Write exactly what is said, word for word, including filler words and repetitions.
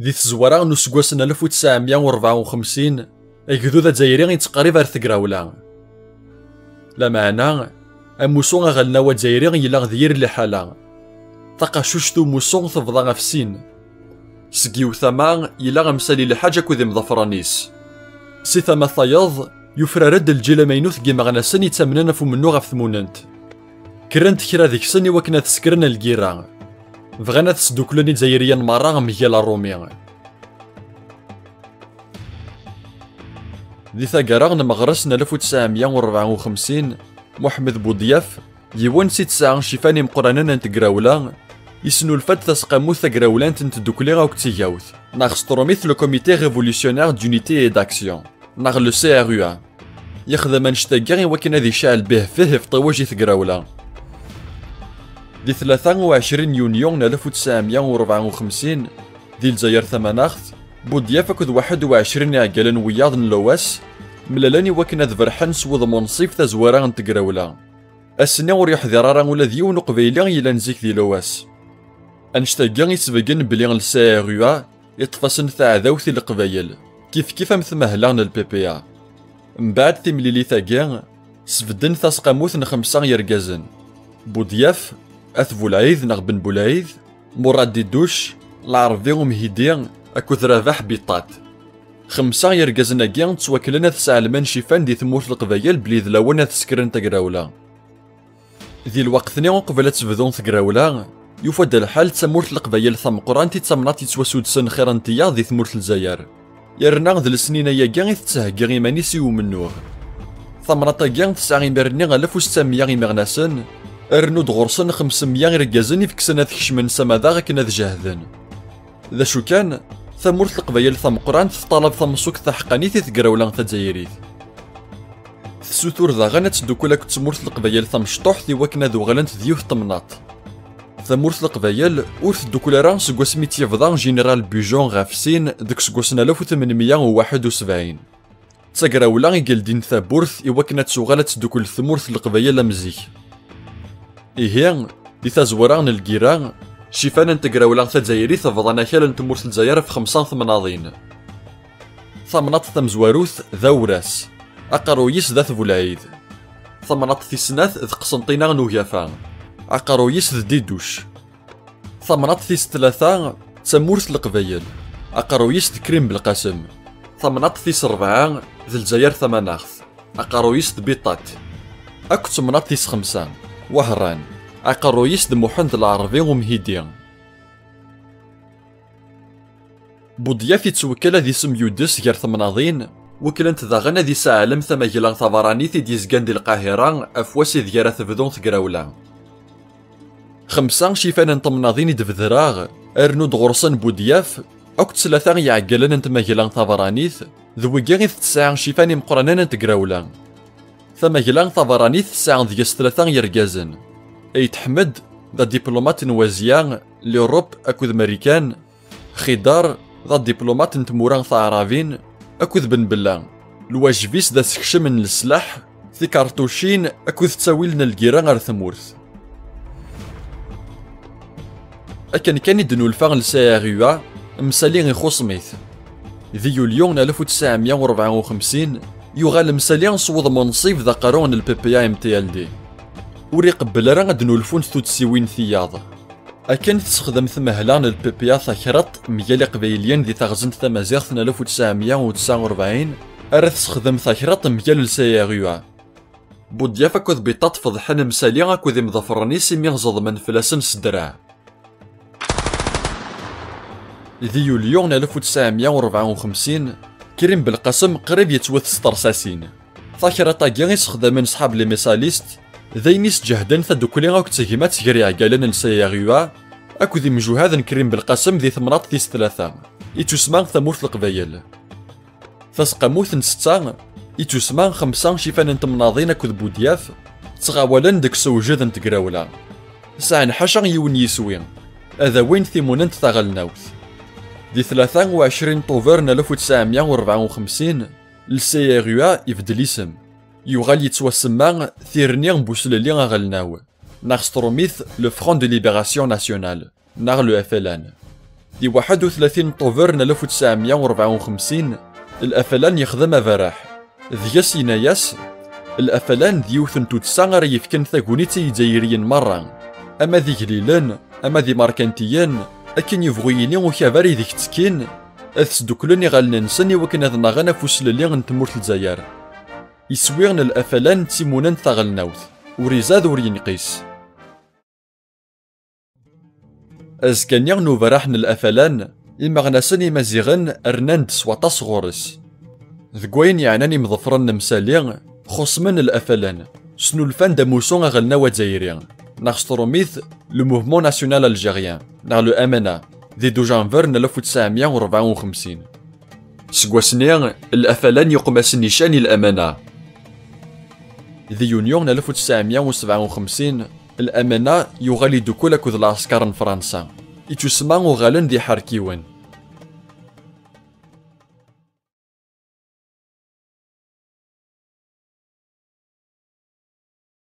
Di tezwara n useggas n alef u tesɛemya u rebɛa u xemsin, agdud azzayri yettqerrib ar tegrawla. Lameɛna, amussu aɣelnaw azzayri yella d yir liḥala. Taqacuct umussu tebḍa ɣef sin. Seg yiwet tama, yella amsali lḥaǧ akked imḍafren-is. Si tama tayeḍ, yufrar-d lǧil amaynut n yimeɣnasen yettamnen ɣef umennuɣ ɣef tmunent. Kkrent kra deg-sen i wakken ad sekren lgira. Bɣan ad sduklen Izzayriyen merra mgal Rumi. Di taggara n Meɣres n alef u tesɛemya u rebɛa u xemsin, Muḥemmed Budyaf, yiwen si tesɛa icifan imeqqranen n tegrawla, yesnulfa-d taseqqamut tagrawlant n tdukli akked tigawt, neɣ s trumit le Comité Révolutionnaire d'Unité et d'Action, neɣ le C R U A. Yexdem annect-agi i wakken ad icaɛel bih fih ifṭiwej i tegrawla. Di tlata u ɛecrin yunyu n alef u tesɛemya u rebɛa u xemsin, di Lezzayer Tamanaɣt, Budyaf akked waḥed u ɛecrin iɛeggalen wiyaḍ n Lowas mlalen i wakken ad berḥen s wudem unṣib tazwara n tegrawla. Ass-nni ur yeḥḍir ara ula d yiwen uqbayli yellan zik di Lowas. Annect-agi yesbeggen belli le C R U A iṭṭef-asen taɛdawt i Leqbayel, kifkif am tmehla n le P P A. Mbeɛd timlilit-agi, sbedden taseqqamut n xemsa yergazen: Budyaf, At Bulɛid neɣ Ben Bulɛid, Murad Diduc, Lɛerbi Umhidi akked Rabaḥ Biṭat. Xemsa yergazen-agi ttwaklen ad sɛelmen cifan di tmurt n Leqbayel belli d lawan ad sekren tagrawla. Di lweqt-nni uqbel ad tebdu tegrawla, yufa-d lḥal d tamurt n Leqbayel tameqqrant i d tamnaḍt yettwasudsen xir n tiyaḍ di tmurt n Lezzayer. Yerna d lesnin-agi i tettheggi iman-is i umennuɣ. Tamnaḍt-agi tesɛa imir-nni alef u settemya imeɣnasen, rnu-d ɣur-sen xemsemya irgazen i feksen ad kecmen s amadaɣ akken ad jehden. D acu kan, tamurt n Leqbayel tameqqrant tṭalab tameṣṣukt taḥeqqanit i tegrawla tazzayrit. Tessutur daɣen ad teddukel akked tmurt n Leqbayel tamecṭuḥt i wakken ad uɣalent d yiwet temnaḍt. Tamurt n Leqbayel ur teddukel ara seg wasmi tt-yebḍa Général Bugeon ɣef sin deg useggas n alef u tmenmya u waḥed u sebɛin. D tagrawla i yeldin tawwurt i wakken ad tuɣal ad teddukel tmurt n Leqbayel am zik. Ihi, di tazwara n lgira, cifan n tegrawla tazzayrit bḍan akal n tmurt n Lezzayer ɣef xemsa n temnaḍin. Tamnaḍt tamezwarut d Awras, aqerruy-is d At Bulɛid. Tamnaḍt tis snat d Qsenṭina n Ugafa, aqerruy-is d Diduc. Tamnaḍt tis tlata d tamurt n Leqbayel, aqerruy-is d Krim Belqasem. Tamnaḍt tis rebɛa d Lezzayer Tamanaɣt, aqerruy-is d Biṭat. Akked temnaḍt tis xemsa, Wehran, aqerruy-is d Muḥend Lɛerbi Umhidi. Budyaf yettwekkel ad isemyuddes gar temnaḍin, wekklent daɣen ad isaɛlem tamagla tabeṛṛanit i d-yezgan di Lqahiṛa ɣef wass ideg ara tebdu tegrawla. Xemsa cifan n temnaḍin i d-bedreɣ, rnu-d ɣur-sen Budyaf, akked tlata iɛeggalen n tmagla tabeṛṛanit, d wigi i d tesɛa cifan imeqqranen n tegrawla. Tamagla tabeṛṛanit tesɛa deg-s tlata yergazen: Ayt Ḥmed, d adiplumati n Wazya, Lirup akked Marikan, Xidar, d adiplumati n tmura taɛrabin, akked Ben Bella. Lwajeb-is d asekcem n leslaḥ, tikarṭucin akked ttawil n lgira ɣer tmurt. Akken kan i d-nulfa le C R U A, Msali ixuṣem-it. Di yulyu n alef u tesɛemya u rebɛa u xemsin, yuɣal Msali s wudem unṣib d aqerru n le P P A M T L D. Ur iqebbel ara ad d-nulfunt tuddsiwin tiyaḍ. Akken tessexdem tmehla n le P P A takreṭ mgal Iqbayliyen di teɣzent tamaziɣt n alef u tesɛemya u tesɛa u rebɛin, ara tessexdem takreṭ mgal le C R U A. Budyaf akked Biṭaṭ feḍḥen Msali akked imḍefren-is imi ẓeḍmen fell-asen s ddreɛ. Di yulyu n alef u tesɛemya u rebɛa u xemsin, Krim Belqasem qrib yettwet s tersasin. Takriṭ-agi i sexdamen ṣḥab les Messalistes, d ayen i sǧehden tadukli akked tegmat gar iɛeggalen n le C R U A akked imjuhad n Krim Belqasem di temnaḍt tis tlata, i tusemma Tamurt n Leqbayel. Taseqqamut n setta, i tusemma Xemsa Cifan n Temnaḍin akked Budyaf, ttɣawalen deg usewjed n tegrawla. Sɛan ḥaca yiwen yiswi, ad awin timunent taɣelnawt. Di tlata u ɛecrin Tuber n alef u tesɛemya u rebɛa u xemsin, le C R U A ibeddel isem, yuɣal yettwasemma Tirni n Buslelli Aɣelnaw, neɣ s trumit le Front de Libération Nationale, neɣ le F L N. Di waḥed u tlatin n Tuber n alef u tesɛemya u rebɛa u xemsin, Lafalan yexdem aberreḥ. Deg-s yenna-yas, Lafalan d yiwet n tuddsa ara yefken tagnit i Yizzayriyen merra, ama d igellilen, ama d imerkantiyen, akken yebɣu yini ukabar ideg ttekkin, ad sduklen iɣallen-nsen i wakken ad naɣen afuslelli n tmurt Lezzayer. Iswi n Lafalan d timunent taɣelnawt, ur izad ur yenqis. Azekka-nni n uberraḥ n Lafalan, imeɣnasen imaziɣen rnan-d s waṭas ɣur-s. Deg wayen yeɛnan imḍefren n Msali, xusmen Lafalan, snulfan-d amussu aɣelnaw azzayri, neɣ s trumit, le Mouvement National Algérien, neɣ le M N A, di dujanver n alef u tesɛemya u rebɛa u xemsin. Seg wass-nni, Lafalan yuqem-asen iccan i L M N A. Di yunyu n alef u tesɛemya u sebɛa u xemsin, L M N A yuɣal idukkel akked lɛesker n Fransa. Ittusemma uɣalen d iḥerkiwen.